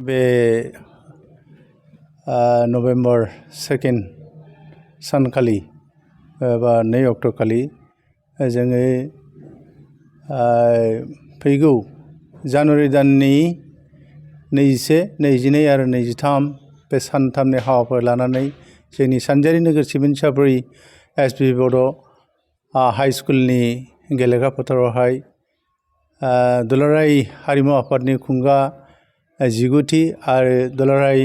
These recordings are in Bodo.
बे नभेम्बर 2 सानखालि बा 2 अक्ट'खालि जोङो फैगौ जानुवारि दाननि 21, 22 आरो 23 बे सानथामनि हाबाफारि लानानै जोंनि सानजारि नोगोर सिमेन्ट-सापरि एसपि बड' हाइ स्कुलनि गेलेग्रा फोथारावहाय दुलाराय हारिमु आफादनि खुंगा 19थि आरो दुलाराय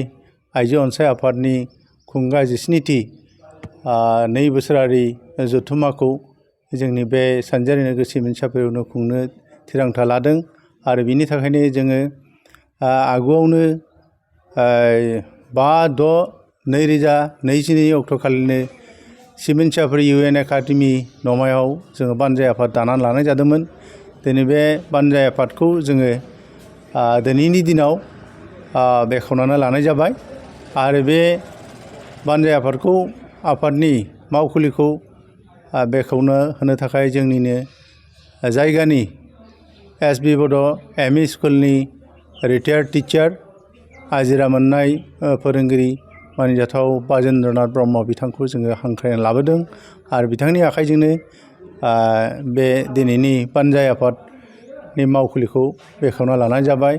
आइजो अनसाय आफादनि खुंगा 17थि 2 बोसोरारि जथुम्माखौ जोंनि बे सानजारि नोगोर सिमेन्ट-सापरियावनो खुंनो थिरांथा लादों। आरो बिनि थाखायनो जोङो आगुआवनो 5/6/2022 अक्ट'खालिनो सिमेन्ट-सापरि UN एकाडेमि न'मायाव जोङो बानजाय आफाद दानानै लानाय जादोंमोन। दिनै बे बानजाय आफादखौ जोङो दिनैनि दिनाव बेखेवनानै लानाय जाबाय आरो बे बानजाय आफादनि मावखुलिखौ बेखेवनो होनो थाखाय जोंनिनो जायगानि एसपि बड' एमइ स्कुलनि रिटायार्ड टिचार आजिरा मोननाय फोरोंगिरि मानिजाथाव बाजेन्द्रनाथ ब्रह्म बिथांखौ जोङो हांख्रायना लाबोदों आरो बिथांनि आखाइजोंनो बे दिनैनि बानजाय आफादनि मावखुलिखौ बेखेवना लानाय जाबाय।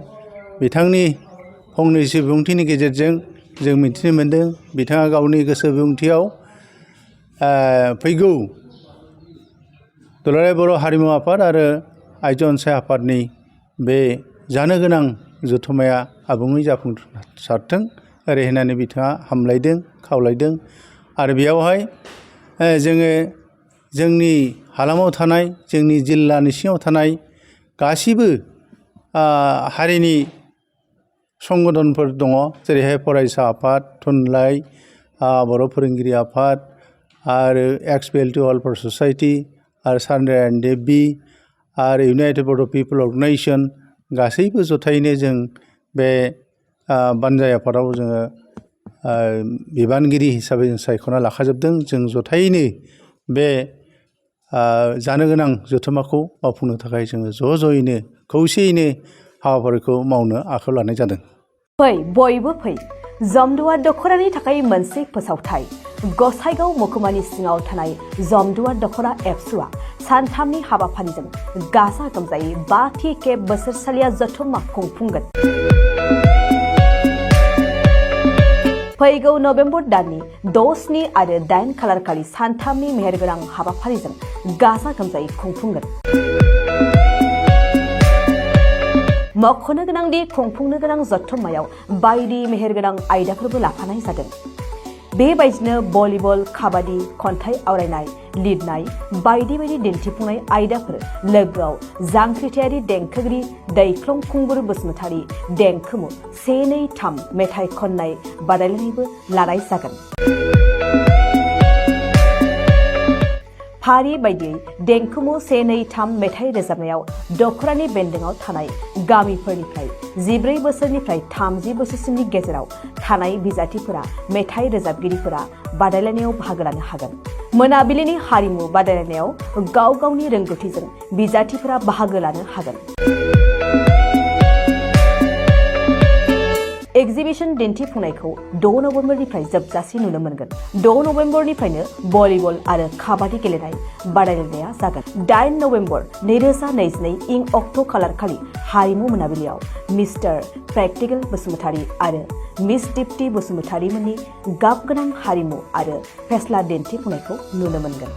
बिथांनि फंनैसो बिबुंथिनि गेजेरजों जों मिथिनो मोन्दों बिथाङा गावनि गोसो बिबुंथियाव फैगौ दुलाराय बर' हारिमु आफाद आरो आइजो अनसाय आफादनि बे जानो गोनां जथुम्माया आबुङै जाफुंसारथों ओरै होननानै बिथाङा हामलायदों खावलायदों आरो बेयावहाय जोङो जोंनि हालामाव थानाय जोंनि जिल्लानि सिङाव थानाय गासिबो हारिनि संगठनफोर दङ, जेरैहाय फरायसा आफाद, थुनलाइ, बर' फोरोंगिरि आफाद आरो एक्स-PLT वेलफेयार ससाइटि आरो सानराय एन्ड देबि आरो इउनाइटेड बड' पिपल अर्गेनाइजेसन गासैबो जथायैनो जों बे बानजाय आफादाव जोङो बिबानगिरि हिसाबै जों सायख'ना लाखाजोबदों। जों जथायैनो बे जानो गोनां जथुम्माखौ मावफुंनो थाखाय जोङो ज'यैनो खौसेयैनो हाबाफारिखौ मावनो आखायाव लानाय जादों। फै बयबो फै जमदुवार दख'रानि थाखाय मोनसे फोसावथाय। गसाइगाव महकुमानि सिङाव थानाय जमदुवार दख'रा एबसुआ सानथामनि हाबाफारिजों गाजा गोमजायै 5थि खेब बोसोरसालिया जथुम्मा खुंफुंगोन। फैगौ नभेम्बर दाननि 6, 7 आरो 8 खालारखालि सानथामनि मेहेरगोनां हाबाफारिजों गाजा गोमजायै खुंफुंगोन। मख'नो गोनांदि खुंफुंनो गोनां जथुम्मायाव बायदि मेहेरगोनां आयदाफोरबो लाफानाय जादों। बेबायदिनो भलिबल, काबादि, खन्थाइ आवरायनाय, लिरनाय बायदि दिन्थिफुंनाय आयदाफोर लोगोआव जांख्रिथायारि देंखोगिरि दैख्लं खुंगुर बसुमतारी देंखोमु 1, 2, 3 मेथाइ खननाय बादायलायनायबो लानाय जागोन। फारि बायदियै देंखोमु 1, 2, 3 मेथाइ रोजाबनायाव दख'रानि बेन्दोङाव थानाय गामिफोरनिफ्राय 14 बोसोरनिफ्राय 30 बोसोरसिमनि गेजेराव थानाय बिजाथिफोरा मेथाइ रोजाबगिरिफोरा बादायलायनायाव बाहागो लानो हागोन। मोनाबिलिनि हारिमु बादायलायनायाव गाव गावनि रोंगौथिजों बिजाथिफोरा बाहागो लानो हागोन। एक्जिबिशन दिन्थिफुंनायखौ 6 नभेम्बरनिफ्राय जोबजासे नुनो मोनगोन। 6 नभेम्बरनिफ्रायनो भलिबल आरो काबादि गेलेनाय बादायलायनाया जागोन। 8 नभेम्बर 2022 अक्ट' खालारखालि हारिमु मोनाबिलियाव मिस्टार प्रेक्टिकेल बसुमतारी आरो मिस दीप्ति बसुमतारी मोननि गाब गोनां हारिमु आरो फेस्ला दिन्थिफुंनायखौ नुनो मोनगोन।